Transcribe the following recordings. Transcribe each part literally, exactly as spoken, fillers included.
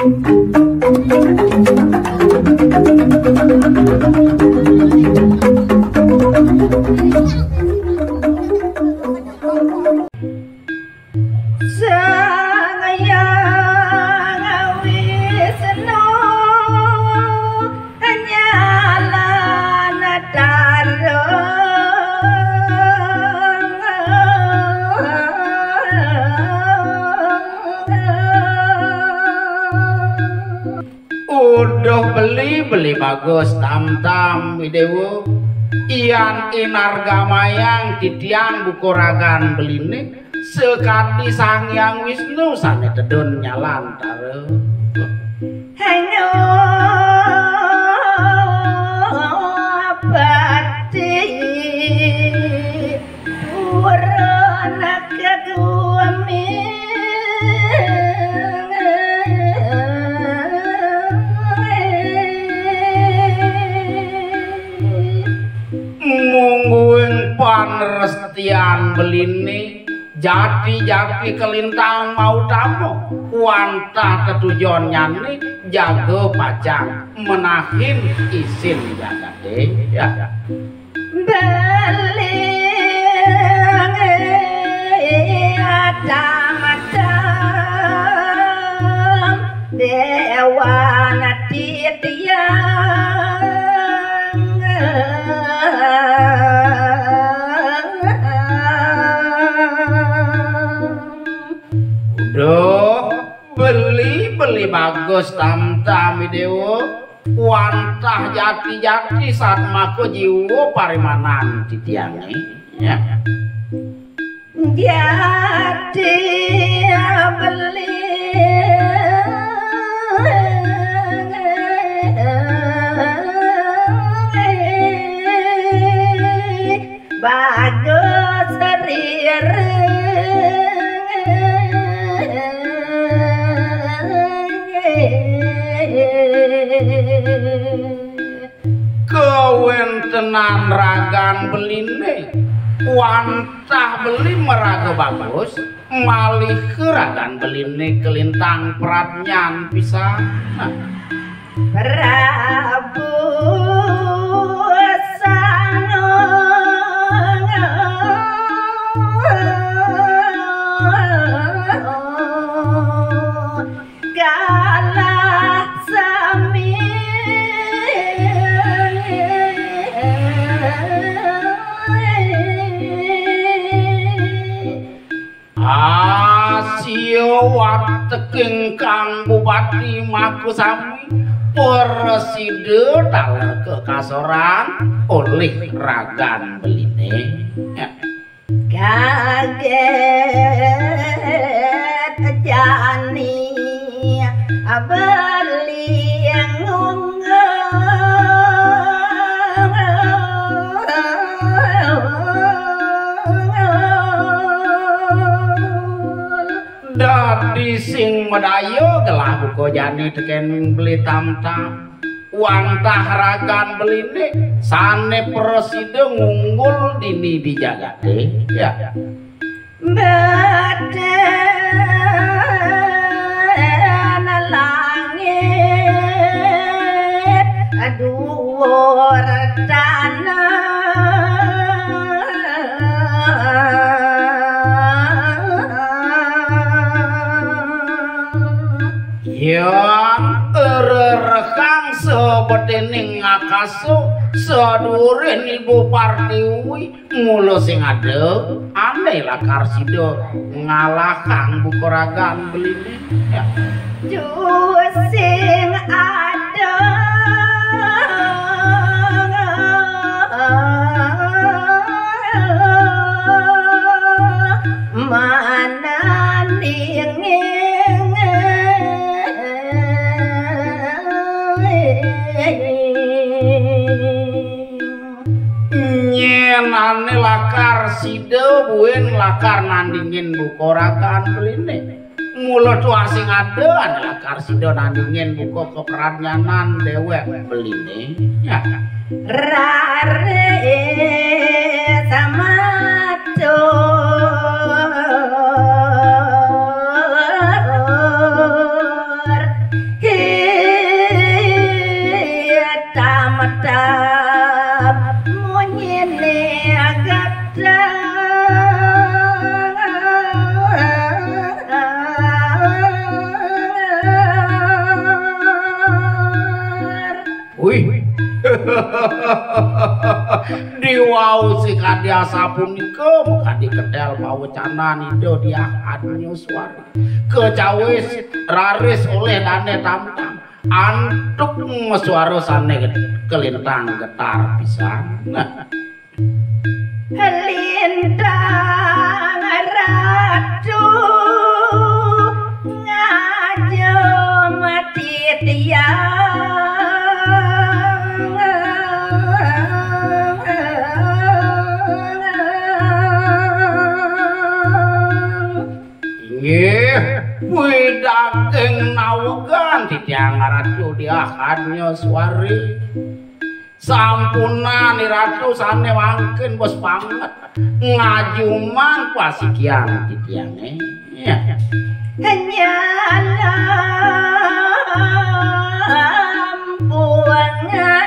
Sang Hyang Wisnu nyalan tarung. Uduh beli, beli bagus, tam-tam, Idewa. Yan inargamayang titiang buka ragan beliné, sakadi Sang Hyang Wisnu sané tedun nyalan tara. Hanya pati purun kagumi. Mungguing panrestian beliné, jati-jati kalintang mautama, wantah tetujonnyané jaga pacang menahin isin jagaté. Ya. Beli atam-atam dewan titiang. Duh, beli, beli bagus, tam-tam, Idewa. Wantah jati-jati satmaka jiwa parimanan titiangé. Ya. Jati beli bagus riring. Kawéntenan ragan beliné, wantah beli maraga bagus, malih ragan beliné kalintang pradnyan pisan. Prabu Sang Galah Sami. Asia wateking Kang Bupati, maka sami prasida taler kakasoran olih ragan beliné. Kagét jani beli ngunggul. Dadi sing madaya gelah buka jani tekén beli tam-tam. Wantah ragan beliné sané prasida ngunggul dini di jagaté. Ya. Betén langit duur tanah. Yang rerehang sabeténing akasa, saduuring ibu Partiwi, mula sing ada ané lakar sida ngalahang buka ragan beliné. Ya. Ju sing ada manandingin. Nyén ané lakar sida buin lakar nandingin buka ragan beliné. Mula tuah sing ada ané lakar sida nandingin buka kapradnyanan déwék beliné. Ya. Rare samatur Wih. Diwau sikadi asapunika, makadi ketel pawecanan Ida Diah Adnyaswari. Kecawis raris olih dané tamtam. Antuk maswara sané kalintang getar pisan. Nah. Lintang Ratu ngajum titiang. Inggih, widaging nawegan titiang Ratu Diah Adnyaswari. Sampunan Iratu sané mangkin bos banget ngajuman pasikian titiangé. Ya. Nyalam buangan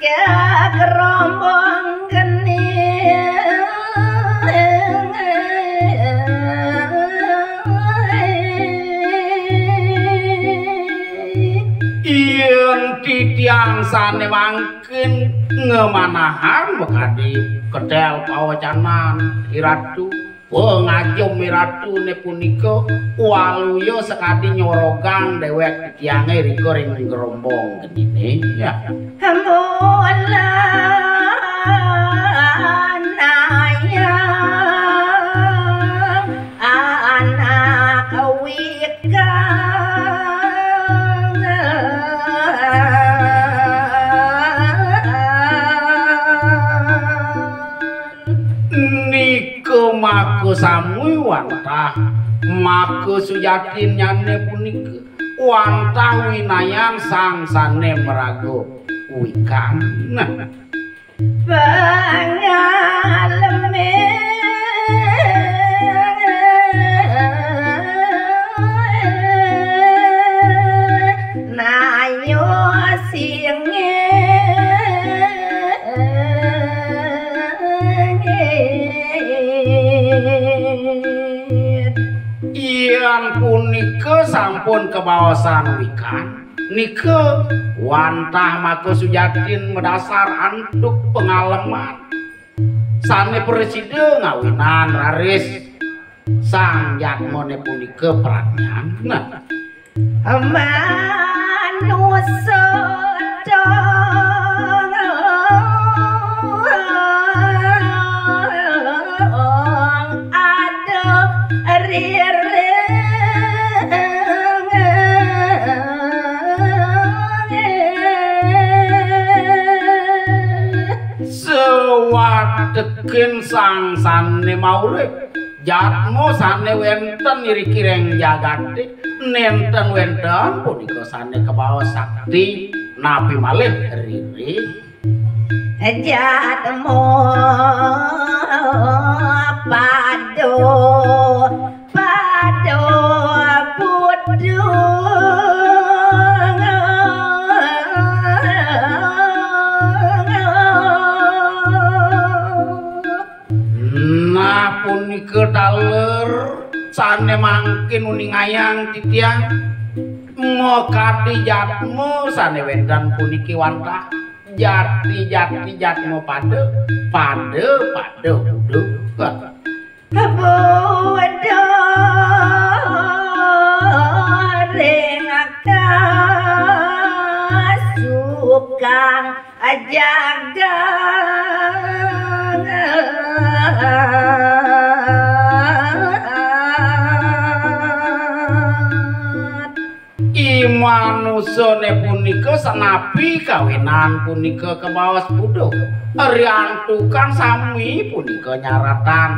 ke gerombong geni. Yén titiang sané mangkin ngemanahan makadi ketel pawecanan Iratu, pangajum Iratuné punika, waluya sakadi nyorogang déwék titiangé rika ring gerombong geniné. Ya. Mula nayang anak wikan. Nika maka samui wantah, maka sujatinnyané punika wantah winayan sang sané maraga wikan. Nah. Pangalem nayu singit. Yén punika sampun kabaosan wikan, nika wantah maka sujatin madasar antuk pangaleman sané prasida ngawinan raris sang jatmané punika pradnyan. Nah, manusa dong ada riring. Sawatekin sang sané maurip, jatma sané wénten iriki ring jagaté, nénten wénten punika sané kabaos sakti, napi malih riring. Jatma pada, pada budung. Nah, punika taler sané mangkin uningayang titiang. Makadi jatma sané wénten puniki wantah jati-jati jatma pada, pada, pada buduh. Buduh ring kasukang jagat. I manusané punika sanapi kawinan punika kabaos buduh. Riantukan sami punika nyaratan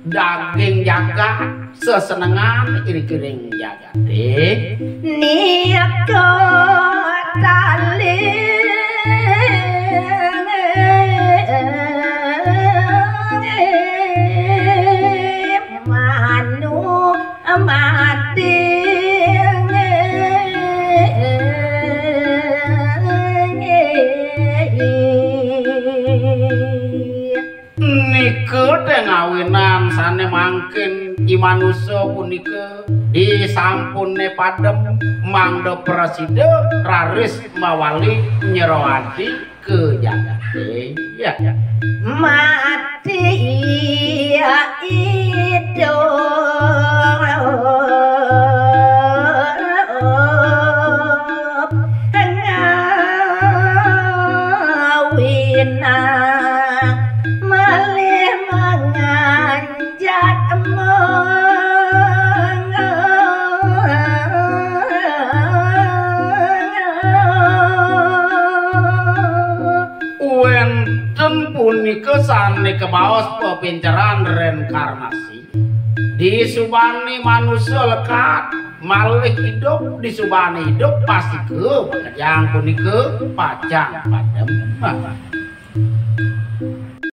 daging jagat, sesenengan iring-iring jagaté. Nika tali manu mati. Nika té ngawinan sané mangkin I manusa punika disampune padem mangda prasida raris mawali nyerahati ka jagate. Ya. Mati idup ngawinang malih mangan jatmong. Wenten punika sane kabaos pepinceran reinkarnasi. Disubane manusa lekad malih idup, disubane idup pastika makejang punika pacang padem.